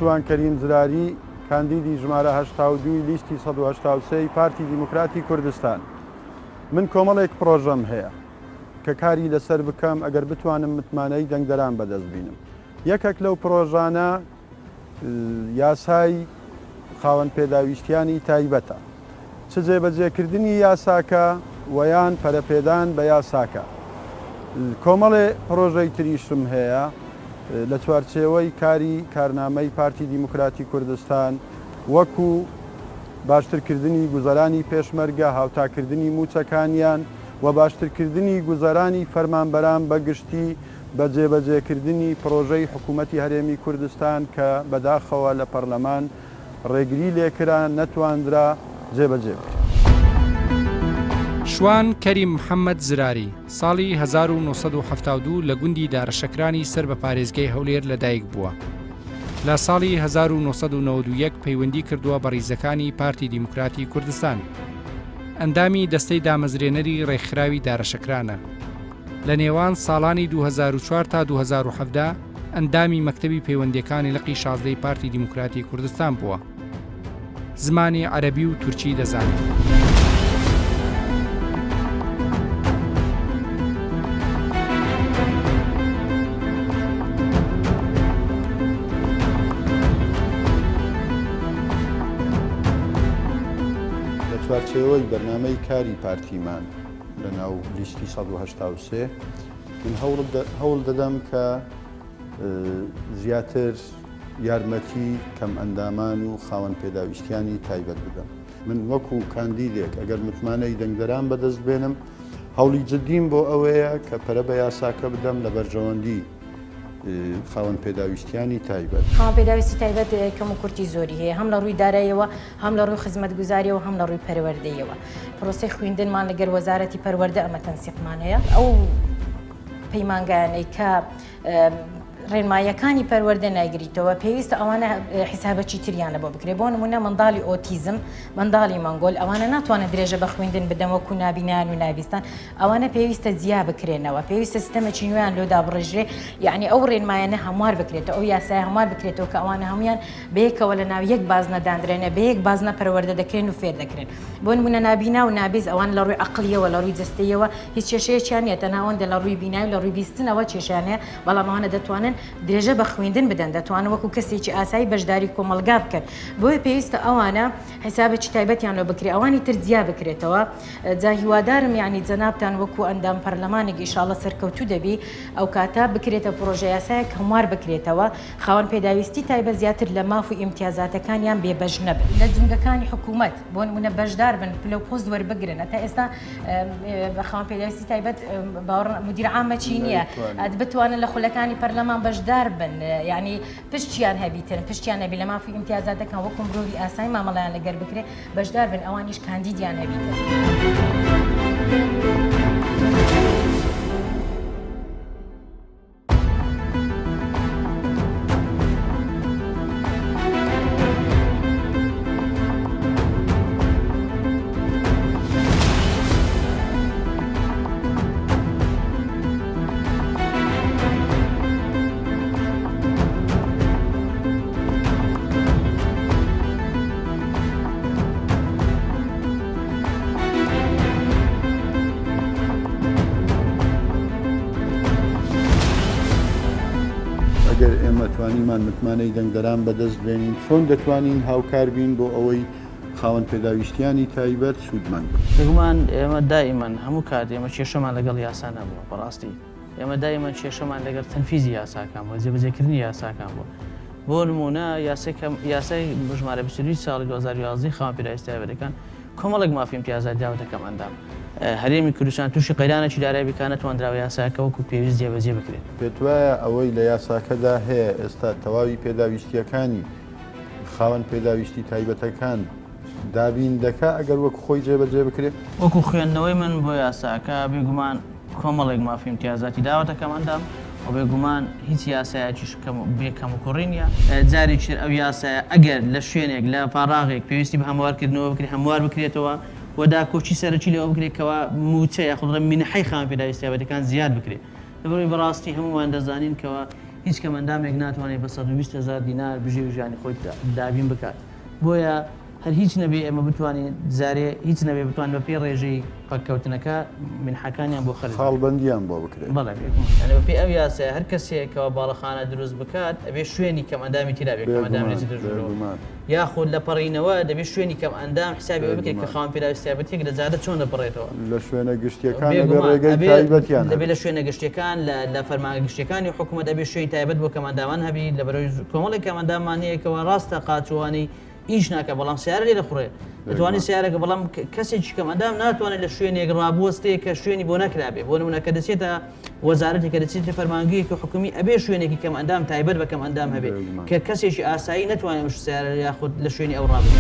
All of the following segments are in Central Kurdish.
شوان کەریم زراری، کاندیدی ژمارە 82 ی لیستی 183 ی پارتی دیموکراتی کوردستان. من کۆمەڵێک پڕۆژەم هەیە کە کاری لەسەر بکەم ئەگەر بتوانم متمانەی دەنگدەران بەدەست بینم. یەکێک لەو پڕۆژانە یاسای خاوەن پێداویستیانی تایبەتە، چ جێبەجێکردنی یاساکە و یان پەرەپێدان بە یاساکە. کۆمەڵێ پڕۆژەی تریشم هەیە لە چوارچێوەی کاری کارنامەی پارتی دیموکراتی کوردستان وەکو باشترکردنی گوزەرانی پێشمەرگە، هاوتاکردنی مووچەکانیان و باشترکردنی گوزەرانی فەرمانبەران بە گشتی بە جێبەجێکردنی پڕۆژەی حکوومەتی هەرێمی کوردستان کە بەداخەوە لە پەرلەمان ڕێگری لێکرا نەتواندرا جێبەجێ بکرێت. شوان کەریم محەمەد زراری، ساڵی 1972 لە گوندی دارەشەکرانی سەر بە پارێزگای هەولێر لەدایک بووە. لە ساڵی 1991 پەیوەندی کردووە بە ڕیزەکانی پارتی دیموکراتی کوردستان. ئەندامی دەستەی دامەزرێنەری ڕێکخراوی دارەشەکرانە. لە نێوان ساڵانی 2004 تا 2017 ئەندامی مەکتەبی پەیوەندییەکانی لقی شازدەی پارتی دیموکراتی کوردستان بووە. زمانی عەرەبی و تورکی دەزانێت. لە چوارچێوەی بەرنامەی کاری پارتیمان لە ناو لیستی 183 من هەوڵ دەدەم کە زیاتر یارمەتی کەمئەندامان و خاوەن پێداویستیانی تایبەت بدەم. من وەکو کاندیدێک ئەگەر متمانەی دەنگدەران بەدەست بێنم، هەوڵی جدیم بۆ ئەوەیە کە پەرە بە یاساکە بدەم لە بەرژەوەندی خاوەن پێداویستیانی تایبەت. خاوەن پێداویستی تایبەت کەموکورتی زۆری هەیە هەم لە ڕووی داراییەوە، هەم لە ڕووی خزمەتگوزاریەوە، هەم لە ڕووی پەروەردەییەوە. پرۆسەی خویندنمان لەگەر وەزارەتی پەروەردە ئەمە تەنسیقمان هەیە. ئەو پەیمانگایانەی کە ڕێنماییەکانی پەروەردە نایگریتەوە پێویستە ئەوانە حیسابەکی تریان لە بۆ بکرێت بۆ نمونە منداڵی ئۆتیزم منداڵی مەنگۆل ئەوانە ناتوانن درێژە بە خوێندن بدەن وەکو نابینایان و نابیستان ئەوانە پێویستە جیا بکرێنەوە پێویستە سیستەمێکی نوێیان لۆ دابڕێژرێ یعنی ئەو ڕێنمایانە هەموار بکرێتەوە ئەو یاسای هەموار بکرێتەوە کە ئەوانە هەمویان بەیەکەوە لە ناو یەک بازنە دانرێنە بە یەک بازنە پەروەردە دەکرێن و فێر دەکرێن بۆ نمونە نابینا و نابیست ئەوان لە ڕووی عەقڵیەوە لە ڕووی جەستەیەوە هیچ کێشەیەکیان نیە تەنها ئەوەندە لە ڕووی بینای و لە ڕووی بیستنەوە کێشەیان هەیە بەڵام ئەوانە دەتوانن درێژە بە خوێندن بدەن دەتوانن وەکو کەسێکی ئاسایی بەشداری کۆمەڵگا بکەن بۆیە پێویستە ئەوانە حیسابێکی تایبەتیان لۆ بکرێ ئەوانی تر جیا بکرێتەوە جا هیوادارم یعنی جەنابتان وەکو ئەندام پەرلەمانێک ئیشاڵە سەرکەوتوو دەبی ئەو کاتە بکرێتە پرۆژە یاسایەک هەموار بکرێتەوە خاوەن پێداویستی تایبەت زیاتر لە ماف و ئیمتیازاتەکانیان بێبەش نەبن. لە جومگەکانی حکوومەت، بۆ نموونە بەشدار بن، پلە و پۆست وەربگرن. هەتا ئێستا خاوەن پێداویستی تایبەت باوەڕ مدیر عامەکی نییە بتوانن لە خولەکانی پەرلەمان بەشدار بن، یعنی پشتیان هەبیتن، پشتیان هەبی لە ماف و ئیمتیازاتەکان وەکو مرۆڤی ئاسایی مامەڵەیان لەگەر بکرێ، بەشدار بن، ئەوانیش کاندیدیان هەبیتن. ئەگەر ئێمە توانیمان متمانەی دەنگدەران بەدەست بێنین، چۆن دەتوانین هاوکار بین بۆ ئەوەی خاوەن پێداویستیانی تایبەت سوودمەند بن؟ بێگومان ئێمە دائیمەن هەموو کات ئێمە کێشەمان لەگەڵ یاسا نەبووە، بەڕاستی ئێمە دائیمەن کێشەمان لەگەڵ تەنفیزی یاساکان بووە، جێبەجێکردنی یاساکان بووە. بۆ نموونە یاسای کەم یاسای ژمارە 22 ساڵی 2011 خاوەن پێداویستی تایبەتەکان کۆمەڵێک مافی ئیمتیازات داوەتە کەمئەندام. هەرێمی کوردستان تووشی قەیرانێکی دارایی بکات نەتواندراوە یاساکە وەکو پێویست جێبەجێ بکرێت. پێتوایە ئەوەی لە یاساکەدا هەیە ئێستا تەواوی پێداویستییەکانی خاوەن پێداویستی تایبەتەکان دابین دەکا ئەگەر وەکو خۆی جێبەجێ بکرێت؟ وەکو خوێندنەوەی من بۆ یاساکە بێگومان کۆمەڵێک مافی ئیمتیازاتی داوەتە کەمئەندام و بێگومان هیچ یاسایەکیش بێ کەموکوڕی نییە. جارێکی تر ئەو یاسایە ئەگەر لە شوێنێک لە پاڕاغێک پێویستی بە هەموارکردنەوە بکرێت هەموار بکرێتەوە و داکۆکی سەرەکی لەوە بکرێت کەوا مووچە یاخود ڕێ مینحەی خاوەن پێداویستییە تایبەتەکان زیاد بکرێت. لەبەرئەوەی بەڕاستی هەموومان دەزانین کەوا. هیچ کەمئەندامێک ناتوانێت بە 120 هەزار دینار بژێوی ژیانی خۆی دابین بکات. بۆیە هەر هیچ نەبێ ئێمە بتوانین جارێ هیچ نەبێ بتوانین بە پێی ڕێژەی پەککەوتنەکە مینحەکانیان بۆ خەرج بکرێت. خاڵبەندیان بۆ بکرێت. بەڵێ بێگومان. یانی بە پێی ئەو یاسایە هەر کەسێک کەوا باڵەخانە دروست بکات ئەبێ شوێنی کەمئەندامی تیدا بێ کەمئەندامی بێگومان نەچێتە ژوورەوە. بێگومان. یاخود لە پەڕینەوە دەبێ شوێنی کەمئەندام حیسابی ئەوە بکرێت کە بێگومان. خاوەن پێداویستی تایبەتیەک لە جادە چۆن دەپەڕێتەوە. لە شوێنە گشتیەکان ئەبێ بێگومان ڕێگەی ئەبێ تایبەتیان دەبێ هەبێ. لە شوێنە گشتیەکان لە لە فەرمانگە گشتیەکانی حکوومەت ئەبێ شوێنی تایبەت بۆ کەمئەندامان هەبی لەبەرئەوەی کۆمەڵێک کەمئەنداممان هەیە کەوا ڕاستە قاچوانی ئیش ناکە بەڵام سیارە لێ دەخوڕێ دەتوانێت سیارەکە بەڵام کەسێکی کەم ئەندام ناتوانێت لە شوێنێک ڕابوەستێ کە شوێنی بۆ نەکرابێ بۆ نمونە کە دەچێتە وەزارەتی کە دەچێتە فەرمانگەیەکی حکومی ئەبێ شوێنێکی کەم ئەندام تایبەت بە کەم ئەندام هەبێ کە کەسێکی ئاسایی نەتوانێت ئەو سیارە یاخود لە شوێنی ئەو ڕابێت.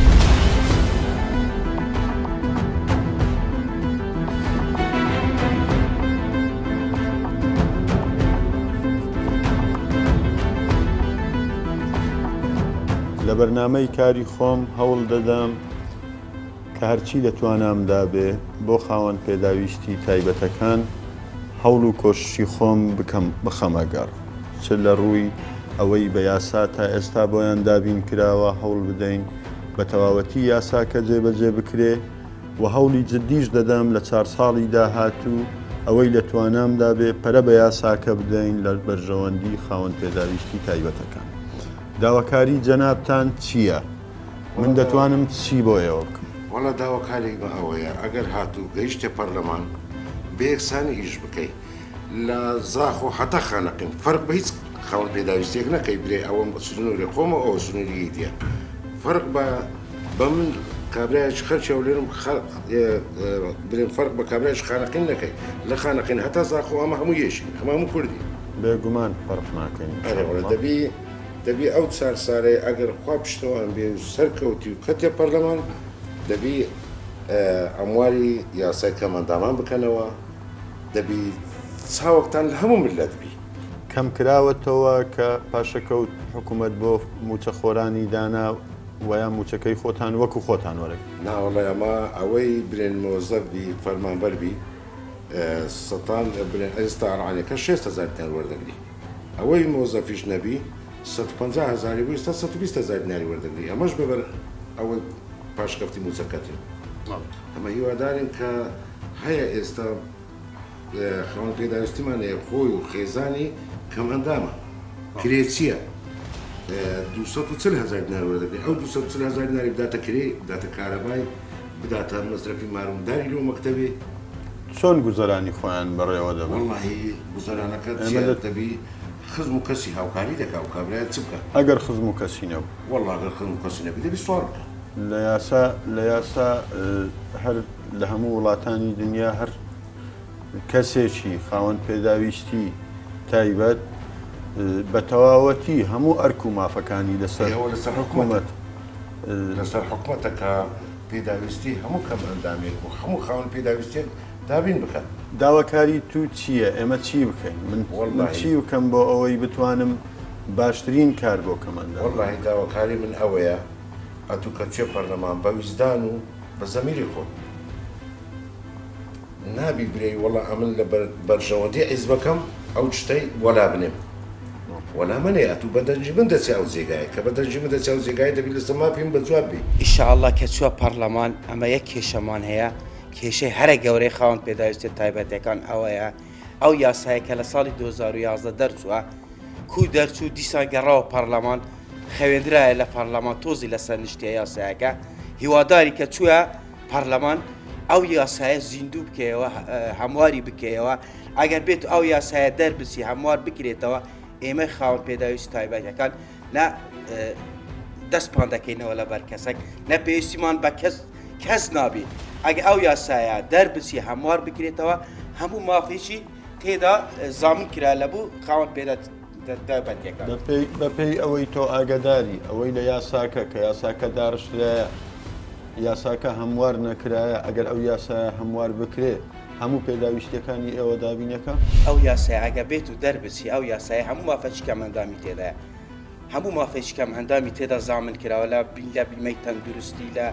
لە بەرنامەی کاری خۆم هەوڵ دەدەم کە هەرچی لە توانامدا بێ بۆ خاوەن پێداویستی تایبەتەکان هەوڵ و کۆششی خۆم بکەم بخەمە گەڕ چ لە ڕووی ئەوەی بە یاسا تا ئێستا بۆیان دابین کراوە هەوڵ بدەین بە تەواوەتی یاساکە جێبەجێ بکرێ و هەوڵی جدیش دەدەم لە چار ساڵی داهاتوو ئەوەی لە توانامدا بێ پەرە بە یاساکە بدەین لە بەرژەوەندی خاوەن پێداویستی تایبەتەکان. داواکاری جەنابتان چییە؟ من دەتوانم چی بۆ ئێوە بکەم؟ وەڵا داواکاری مە ئەوەیە ئەگەر هاتوو گەیشتە پەرلەمان بە یەکسانی ئیش بکەی لە زاخۆ هەتا خانەقین فەرق بە هیچ خاوەن پێداویستیەک نەکەی برێ ئەوە سنوری خۆمە ئەوە سنوری دیە فەرق بە بە من کابرایەکی خەرکی هەولێرم برێم فەرق بە کابرایەکی خانەقین نەکەی لە خانەقین هەتا زاخۆ ئەمە هەموو یەکین ئەمە هەموو کوردین. بێگومان فەرق ناکەین ان ئەرێ شاء وەڵا اللە. دەبی دەبی ئەو چار سالەی ئەگەر خوا پشتەوان بێ و سەرکەوتی و کەتیە پەرلەمان دەبی ئەمواری یاسای کەمئەندامان بکەنەوە دەبی چاوەکتان لە هەموو مللەت بی. کەم کراوەتەوە کە پاشەکەوت حکومەت بۆ موچەخۆرانی دانا وەیا موچەکەی خۆتان وەکو خۆتان وەرەگرن؟ ناوەڵای ئەمە ئەوەی برێن مۆزەف بی فەرمانبەر بی سەتان برێن ئێستا ئەرعەنەکە شێست هەزار دینار وەردەگری ئەوەی مۆزەفیش نەبی 150 هەزاری بوو ئێستا 120 هەزار دیناری وەردەگری ئەمەش بەبەر ئەوەی پاشکەفتی موچەکەتن ئەمە هیوادارین کە هەیە ئێستا خاوەن پێداویستیمان هەیە خۆی و خێزانی کەمئەندامە، کرێچییە، 240 هەزار دینار وەردەگرێت، ئەو 240 هەزار دیناری بداتە کرێ، بداتە کارەبای، بداتە مەسرەفی مار و منداری لۆ مەکتەبێ. چۆن گوزەرانی خۆیان بەڕێوە دەبەن؟ وەڵاهی گوزەرانەکە ئێمە چییە لە. دەبی خزم و کەسی هاوکاری دەکا و کابرایە چ بکا؟ ئەگەر خزم و کەسی نەبوو؟ وەڵا گەر خزم و کەسی نەبی دەبی سواڵ بکا. لە یاسا لە یاسا هەر لە هەموو وڵاتانی دنیا هەر کەسێکی خاوەن پێداویستی تایبەت بە تەواوەتی هەموو ئەرک و مافەکانی لەسەر لەسەر حکوومەت لەسەر حکوومەتە کە پێداویستی هەموو کەم ئەندامێک و هەموو خاوەن پێداویستێک دابین بکات. داواکاری تو چییە؟ ئێمە چی بکەین؟ من من چی بکەم بۆ ئەوەی بتوانم باشترین کار بۆ کەمئەندامان وەڵڵاهی بکەم؟ داواکاری من ئەوەیە ئەتوو کە چێ پەرلەمان بە ویژدان و بە زەمیری خۆت نابی برێی وەڵا ئەمن لە بەر بەرژەوەندی حیزبەکەم ئەو چتەی وەلا بنێم وەلا مەنێ ئەتوو بە دەنگی من دەچێ ئەو جێگایە کە بە دەنگی من دەچێ ئەو جێگایە دەبی لەسەر مافی من بە جواب بی. ئیشاڵڵا کە چووە پەڕلەمان ئەمە یەک کێشەمان هەیە کێشەی هەرە گەورەی خاوەن پێداویستیە تایبەتەکان ئەوەیە ئەو یاسایە کە لە ساڵی 2011 دەرچووە کو دەرچوو دیسان گەڕاوە پەڕلەمان خەوێندرایە لە پەڕلەمان تۆزی لەسەر نیشتیە یاسایەکە هیواداری کە چووە پەڕلەمان ئەو یاسایە زیندوو بکەیەوە هەمواری بکەیەوە ئەگەر بێت ئەو یاسایە دەربچی هەموار بکرێتەوە ئێمە خاوەن پێداویستی تایبەتەکان نە دەستپان دەکەینەوە لەبەر کەسێک نە پێویستیمان بە کەس کەس نابی ئەگە ئەو یاسایە دەربچی هەموار بکرێتەوە هەموو مافێکی تێدا زامن کرا لە بوو خاوەن پێدا بەپێی ئەوەی تۆ ئاگاداری ئەوەی لە یاساکە کە یاساکە داڕشترایە یاساکە هەموار نەکرایە ئەگەر ئەو یاسایە هەموار بکرێ هەموو پێداویستیەکانی ئێوە دابینەکە؟ ئەو یاسایە ئەگە بێت و دەربچی ئەو یاسایە هەموو مافەکی کەمئەندامی تێدایە هەموو مافێکی کەمئەندامی تێدا زامن کراوە لە لە بیمەی تەندروستی لە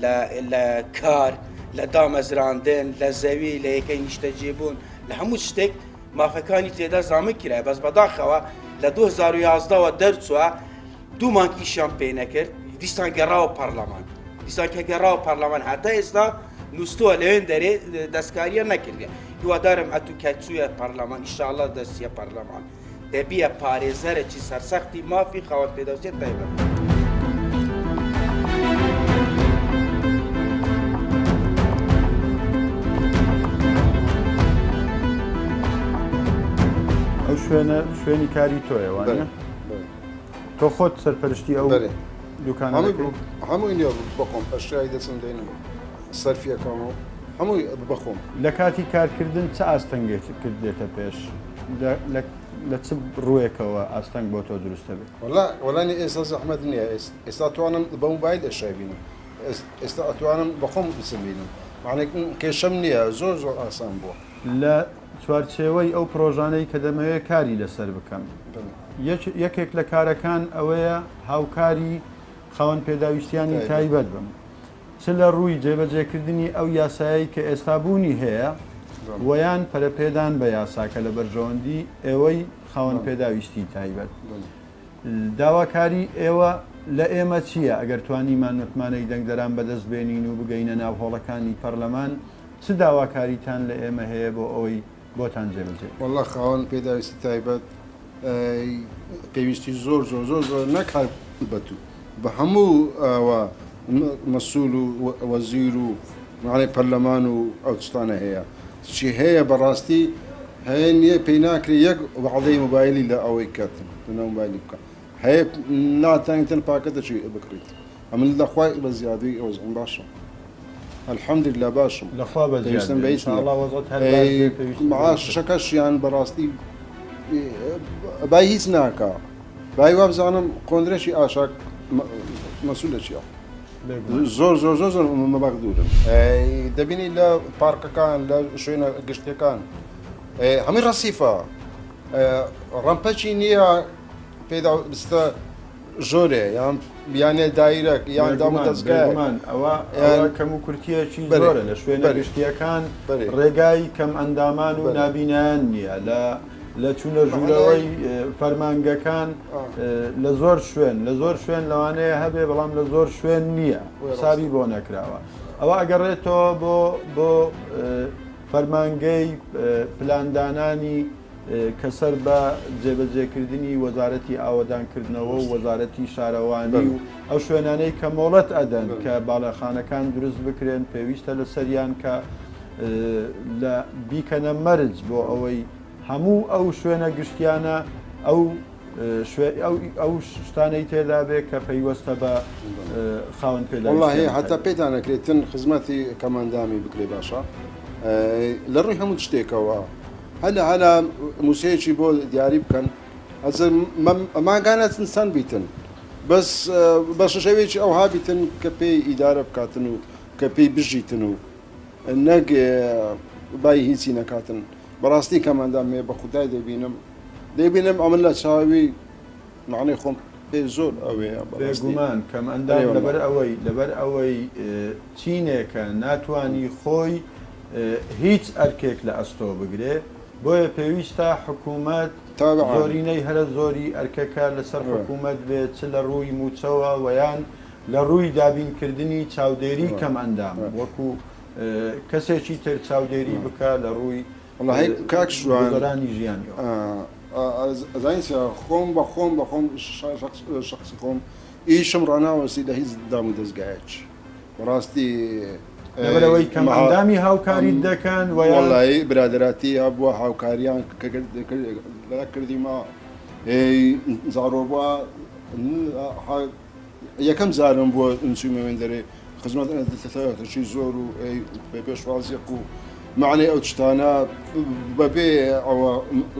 لە لە کار لە دامەزراندن لە زەوی لە یەکەی نیشتەجێبوون لە هەموو شتێک مافەکانی تێدا زامن کرایە بەس بەداخەوە. لە 2011 وە دەرچووە دوو مانگ ئیشیان پێ نەکرد دیسان گەڕاوە پەرلەمان دیسان کە گەڕاوە پەرلەمان هەتا ئێستا نووسووە لەوێن دەرێ دەستکاریە نەکردە هیوادارم ئەتوو کە چووە پەرلەمان ئیشاڵە دەستیە پەرلەمان دەبیە پارێزەرەکی سەرسەختی مافی خاوەن پێداویستیە تایبەت. ئەو شوێنە شوێنی کاری تۆیە وانە؟ تۆ خۆت سەرپەرشتی ئەو دوکانە هەمووی نیە بەخۆم ئەشیای دەچم دێنم سەرفیەکەم و هەمووی بەخۆم. لە کاتی کارکردن چ ئاستەنگێکت دێتە پێش؟ لە چ ڕووێکەوە ئاستەنگ بۆ تۆ دروست دەبێت؟ وەڵا وەڵا نی ئێستا زەحمەت نییە ئێستا توانم بە موبایل ئەشیای بینم ئێستا ئەتوانم بەخۆم بچم بینم معنی کێشەم نییە زۆر زۆر ئاسان بووە. لە چوارچێوەی ئەو پڕۆژانەی کە دەمەوێت کاری لەسەر بکەم یەکێک لە کارەکان ئەوەیە هاوکاری خاوەن پێداویستیانی تایبەت بم چ لە ڕووی جێبەجێکردنی ئەو یاسایەی کە ئێستا بوونی هەیە وەیان پەرەپێدان بە یاساکە لە بەرژەوەندی ئێوەی خاوەن پێداویستی تایبەت. داواکاری ئێوە لە ئێمە چییە ئەگەر توانیمان متمانەی دەنگدەران بەدەست بێنین و بگەینە ناو هۆڵەکانی پەرلەمان چ داواکاریتان لە ئێمە هەیە بۆ ئەوەی بۆتان جێبەجێ بکەین؟ وەڵا خاوەن پێداویستی تایبەت پێویستی زۆر زۆر زۆر زۆر نەک هەر بە تو بە هەموو ئەوە مەسول و وەزیر و معنی پەرلەمان و ئەو شتانە هەیە چی هەیە بەڕاستی هەیە نییە پێی ناکرێ یەک وعدەی مۆبایلی لە ئەوەی کەت لە مۆبایلی بکە هەیە ناتانیتن پاکەتەکی بکڕیت ئەمن لە خوای بە زیادی وەزعم باشە الحمدللە باشم لە خوا بە زیاد پێویستم بە بێ هیچ ان شاء نییە الله وەزعت هەر باش بێ پێویستت بە هیچ معاشەکەشیان بەڕاستی بای هیچ ناکا بای وابزانم قۆندرەشی ئاشاک مەسولە چیە بێگومان زۆر زۆر زۆر زۆر مەغدورم دەبینی لە پارکەکان لە شوێنە گشتیەکان هەمووی ڕەسیفە ڕەمپەکی نییە پێدا بستە ژۆرێ یان یانێ دایرەک یان دام و بێگومان دەزگایەک بێگومان ئەوە یان ئەوە کەم و کورتییەکی بەرێ زۆرە لە شوێنە بەرێ گشتییەکان بەرێ ڕێگای کەم ئەندامان و بەرێ نابینایان نییە لە لە چوونە مەعنای ژوورەوەی فەرمانگەکان ئا لە زۆر شوێن لە زۆر شوێن لەوانەیە هەبێ بەڵام لە زۆر شوێن نییە وێ ڕاستە حسابی بۆ نەکراوە ئەوە ئەگەڕێتەوە بۆ بۆ فەرمانگەی پلاندانانی کە سەر بە جێبەجێکردنی وەزارەتی ئاوەدانکردنەوە و وەزارەتی شارەوانی و ئەو شوێنانەی کە مۆڵەت ئەدەن کە باڵەخانەکان دروست بکرێن پێویستە لەسەریان کە لە بیکەنە مەرج بۆ ئەوەی هەموو ئەو شوێنە گشتیانە ئەو ئەو شتانەی تێدا بێ کە پەیوەستە بە خاوەن وەڵاهی پێداویستیانی هەتا تایبەت. پێتان ئەکرێتن خزمەتی کەمئەندامی بکرێ باشە لە ڕووی هەموو شتێکەوە هەلە هەلە موسەیەکی بۆ دیاری بکەن ئەزە مانگانە چەند بیتن بەس بە شێوەیەکی ئەوها بیتن کە پێی ئیدارە بکاتن و کە پێی بژیتن و نەک بای هیچی نەکاتن بەڕاستی کەمئەندام هەیە بە خودای دەبینم دەیبینم ئەمن لە چاوی مەعنای خۆم پێ زۆر ئەوەیە بەڕاستی بێگومان کەمئەندام ئەرێ واللە. لەبەر ئەوەی لەبەر ئەوەی چینێکە ناتوانی خۆی هیچ ئەرکێک لە ئەستۆ بگرێ بۆیە پێویستە حکوومەت تابعا زۆرینەی هەرە زۆری ئەرکەکە لەسەر حکوومەت بێ چ لە ڕووی مووچەوە وەیان لە ڕووی دابینکردنی چاودێری کەمئەندام وەکوو کەسێکی تر چاودێری بکا لە ڕووی وەڵاهی کاک شوان گوزەرانی ژیانیەوە. ئەزانی چیە خۆم بە خۆم بە خۆم شەخسی خۆم ئیشم ڕاناوەستی لە هیچ دام و دەزگایەک بەڕاستی لەبەرئەوەی کەم ئەندامی هاوکاریت دەکەن وە یان وەڵایی برادەراتی هەبووە هاوکاریان کردیمە زارۆ بووە یەکەم جارم بووە نچوومە وێندەرێ خزمەت تەشی زۆر و پێشوازیەک و معنی ئەو شتانە بەبێ ئەوە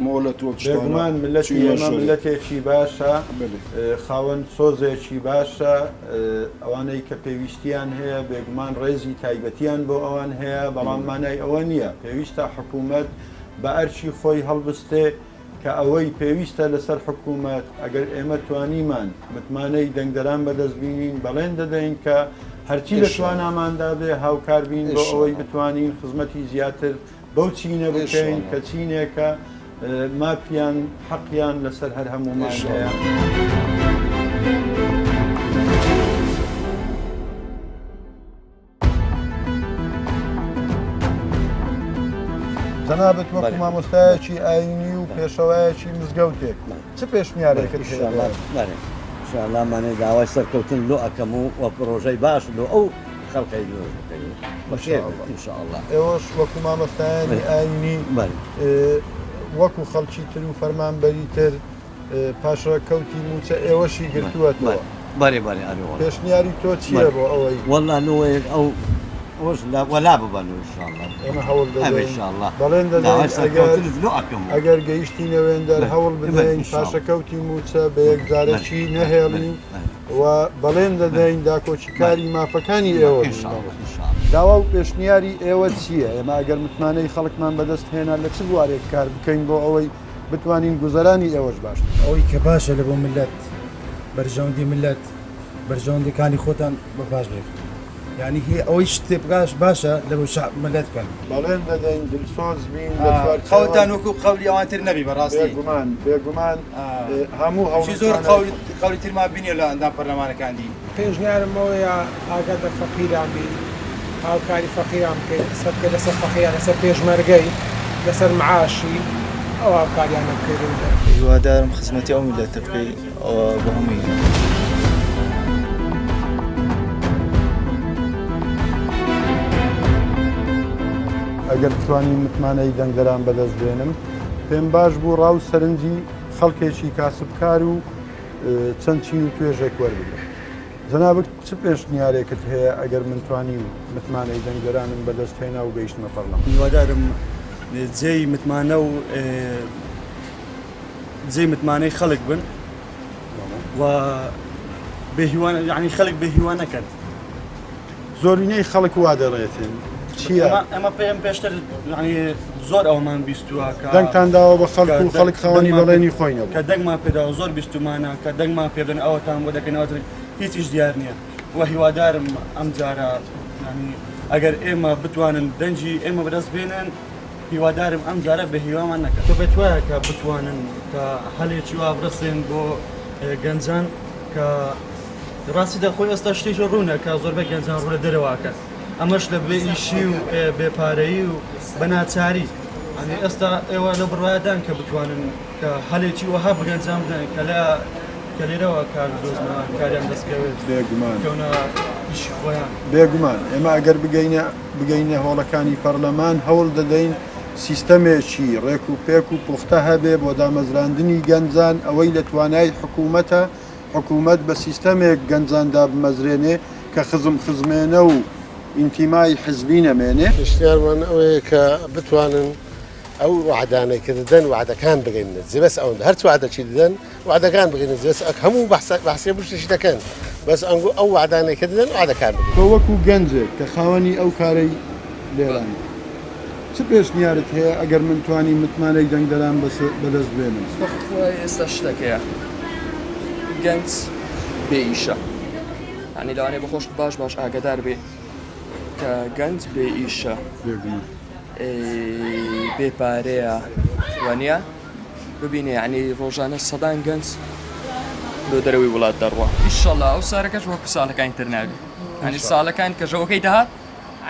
مۆلەت و بێگومان ملەتی ئێمە ملەتێکی باشە خاوەن سۆزێکی باشە ئەوانەی کە پێویستیان هەیە بێگومان ڕێزی تایبەتیان بۆ ئەوان هەیە بەڵام مانای ئەوە نییە پێویستە حکوومەت بە ئەرکی خۆی هەڵبستێ کە ئەوەی پێویستە لەسەر حکوومەت، ئەگەر ئێمە توانیمان متمانەی دەنگدەران بەدەست بینین، بەڵێن دەدەین کە هەرچی لە تواناماندا بێ هاوکار بین بۆ ئەوەی بتوانین خزمەتی زیاتر بەو چینە بکەین کە چینێکە. مافیان حەقیان لەسەر هەر هەموومان هەیە. جەنابت وەکو مامۆستایەکی ئاینی و پێشەوایەکی مزگەوتێک چ پێشنیارێکت هەیە؟ ئینشاءاللە مانێ داوای سەرکەوتن لۆ ئەکەم و وە پڕۆژەی باش لۆ ئەو خەڵکەی دروست بکەین بەخێر بێت ئینشاءاللە. ئێوەش وەکو مامۆستایانی ئاینی وەکو خەڵکی تر و فەرمانبەری تر پاشەکەوتی مووچە ئێوەشی گرتووەتەوە. بەێ بەێ ئەرێ وەڵا. پێشنیاری تۆ چییە بۆ ئەوەی؟ وەڵا لۆیەک ئەو ئەوەش لە وەلا ببەن ان شاء اللە. ئێمە هەوڵ ئەوێ دەدەین ان شاء اللە. بەڵێن دەدەین داوای ئەگەر سەرکەوتنت لۆ ئەکەم. ئەگەر گەیشتینە وێندەر بەێ هەوڵ بەێ بدەین ان شاء اللە. پاشەکەوتی مووچە بە بەێ یەکجارەکی بەێ نەهێڵین بەێ و بەڵێن بەێ دەدەین بەێ داکۆکیکاری مافەکانی بەێ ئێوە ان بین شاء اللە مامۆستا. ان شاء اللە. داوا و پێشنیاری ئێوە چییە؟ ئێمە ئەگەر متمانەی خەڵکمان بەدەست هێنا لە چ بوارێک کار بکەین بۆ ئەوەی بتوانین گوزەرانی ئێوەش باشتر بکەین. ئەوەی کە باشە لە بۆ مللەت بەرژەوەندی مللەت بەرژەوەندیەکانی خۆتان بە پاش بێت یانی هی ئەوەی شتێ بکاش باشە لە بۆ شعب مللەت بکەن. بەڵێن دەدەین دلسۆز بین لە چوارچێوەی. قەولتان وەکو قەولی ئەوان تر نەبی بەڕاستی. بێگومان بێگومان هەموو چی زۆر هەوڵەکانە. قەولی قەولی ترمان بینیە لە ئەندام پەرلەمانەکان دی. پێشنیارم ئەوەیە ئاگات لە فەقیران بی هاوکاری فەقیران بکەی قسە بکەی لەسەر فەقیران لەسەر پێشمەرگەی لەسەر معاشی ئەو هاوکاریانە بکەی لەو دەر. هیوادارم خزمەتی ئەو میللەتە بکەی ئەوە بۆ هەمووی. ئەگەر بتوانین متمانەی دەنگدەران بەدەست بێنم پێم باش بوو ڕا و سەرنجی خەڵکێکی کاسبکار و چەند چین و توێژێک وەربگرم. جەنابت چ پێشنیارێکت هەیە ئەگەر من توانیم متمانەی دەنگدەرانم بەدەست هێنا و گەیشتمە پەرلەمان؟ هیوادارم جێی متمانە و جێی متمانەی خەڵک بن و بێ هیوا یانی خەڵک بێ هیوا نەکەن. زۆرینەی خەڵک وا دەڵێتن چییە؟ ئەمە پێم پێشتر زۆر ئەومان بیستووە کە دەنگتان داوە بە خەڵک و خەڵک خاوەنی بەڵێنی خۆی نەبوو کە دەنگمان پێداوە زۆر بیستومانە کە دەنگمان پێبدەن ئەوەتان بۆ دەکەن ئەوەتان هیچیش دیار نییە و هیوادارم ئەم جارە ئەگەر ئێمە بتوانن دەنگی ئێمە بەدەست بێنن هیوادارم ئەم جارە بە هیوامان نەکەن. تۆ پێت وایە کە بتوانن کە هەلێکی وا بڕەخسێن بۆ گەنجان کە ڕاستیدا خۆی ئێستا شتێکی ڕوونە کە زۆربەی گەنجان ڕوو لە دەرەوە ئەکەن ئەمەش لە بێ ئیشی و بێ پارەیی و بە ناچاری ئەنی ئێستا ئێوە لەو بڕوایەدان کە بتوانن کە هەلێکی وەها بە گەنجان بدەن کە لە کە لێرەوە کار بدۆزنەوە کاریان دەستکەوێت بێگومان کەونە ئیشی خۆیان. بێگومان ئێمە ئەگەر بگەینە بگەینە هۆڵەکانی پەرلەمان هەوڵ دەدەین سیستەمێکی ڕێک و پێک و پوختە هەبێ بۆ دامەزراندنی گەنجان ئەوەی لە توانای حکوومەتە حکوومەت بە سیستەمێک گەنجان دابمەزرێنێ کە خزم خزمێنە و ئینتیمای حزبی نەمێنێ. پێشنیارمان ئەوەیە کە بتوانن ئەو وەعدانەی کە دەدەن وەعدەکان بگەیننە جێ بەس ئەوەندە هەرچ وەعدەکی دەدەن وەعدەکان بگەینە جێ بەس هەموو بەحسە بەحسی هەموو شتێکی دەکەن بەس ئەنگۆ ئەو وەعدانەی کە دەدەن وەعدەکان بگەینن. تۆ وەکوو گەنجێک کە خاوەنی ئەو کارەی لێرانی چ پێشنیارت هەیە ئەگەر من توانیم متمانەی دەنگدەران بەدەست بێنم؟ بەخوای ئێستا شتەک هەیە گەنج بێ ئیشە یانی لەوانەیە بەخۆشت باش باش ئاگادار بێ کە گەنج بێ ئیشە بێ پارەیە وانە ببینێ یعنی ڕۆژانە سەدان گەنج لۆ دەرەوەی وڵات دەڕوا ئیشەڵا ئەو سارەکەش وەکو ساڵەکانی تر نابێ هەنی ساڵەکان کە ژەوەکەی دەهات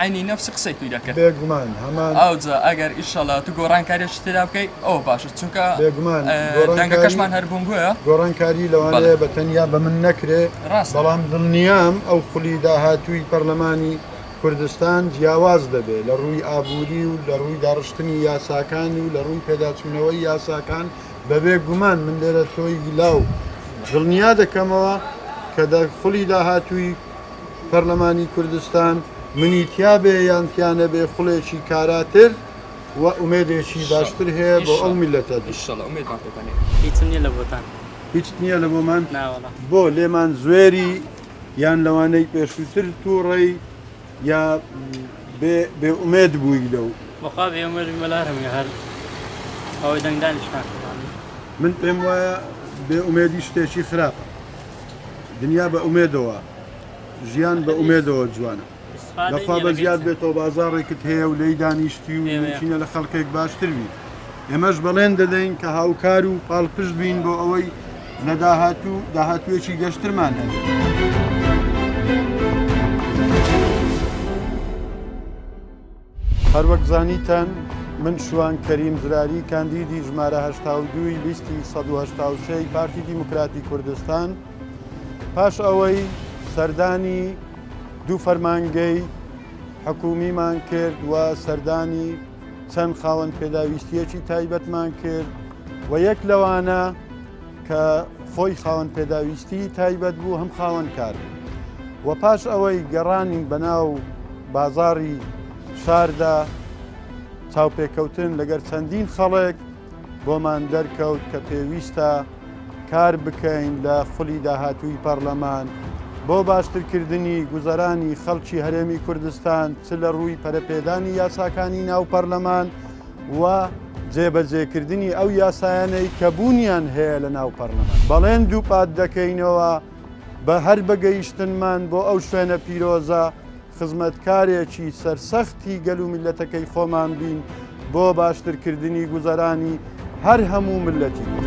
عەینی نەفسی قسەی توی دەکرد. بێگومان هەمان. ئەوجا ئەگەر ئیشەڵا تو گۆڕانکاریەکی تێدا بکەی ئەوە باشە چونکە بێگومان گۆڕانکاری دەنگەکەشمان هەر بۆنگۆیە. گۆڕانکاری لەوانەیە بەڵێ. بە تەنیا بە من نەکرێ ڕاستە. بەڵام دڵنیام ئەو خولی داهاتووی پەرلەمانی کوردستان جیاواز دەبێ لە ڕووی ئابووری و لە ڕووی داڕشتنی یاساکان و لە ڕووی پێداچوونەوەی یاساکان بەبێ گومان من لێرە تۆی لاو دڵنیا دەکەمەوە کە دە خولی داهاتووی پەرلەمانی کوردستان منی تیابێ یان تیا نەبێ خوڵێکی کاراتر و ئومێدێکی باشتر هەیە بۆ ئەو میللەتە. هیچم نیە لە بۆتان. هیچت نیە لە بۆمان؟ نا وەڵا. بۆ لێمان زوێری یان لەوانەی پێشووتر تووڕەی یا بێ بێ ئومێد بووی لەو؟ بەخوا بێ ئومێد بووم بەلا هەمووی هەر ئەوەی دەنگدانیش ناکەم. من پێم وایە بێ ئومێدی شتێکی خراپە. دنیا بە ئومێدەوە ژیان بە ئومێدەوە جوانە لەخوا بەزیاد بێتەوە بازاڕێکت هەیە و لێی دانیشتی و ممکنە لە خەڵکێک باشتر بی. ئێمەش بەڵێن دەدەین کە هاوکار و پاڵپشت بین بۆ ئەوەی لە داهاتوو داهاتوویەکی گەشترمان هەبێت. هەروەک زانیتان من شوان کەریم زراری کاندیدی ژمارە 82 ی لیستی 183 ی پارتی دیموکراتی کوردستان پاش ئەوەی سەردانی دوو فەرمانگەی حکومیمان کرد و سەردانی چەند خاوەن پێداویستیەکی تایبەتمان کرد و یەک لەوانە کە خۆی خاوەن پێداویستی تایبەت بوو هەم خاوەن کار بوو و پاش ئەوەی گەڕانین بەناو بازاڕی شاردا چاوپێکەوتن لەگەر چەندین خەڵک بۆمان دەرکەوت کە پێویستە کار بکەین لە خولی داهاتووی پەرلەمان بۆ باشترکردنی گوزەرانی خەڵکی هەرێمی کوردستان چ لە ڕووی پەرەپێدانی یاساکانی ناو پەرلەمان و جێبەجێکردنی ئەو یاسایانەی کە بوونیان هەیە لە ناو پەرلەمان. بەڵێن دووپات دەکەینەوە بە هەر بە گەیشتنمان بۆ ئەو شوێنە پیرۆزە خزمەتکارێکی سەرسەختی گەل و میللەتەکەی خۆمان بین بۆ باشترکردنی گوزەرانی هەر هەموو میللەتی کورد.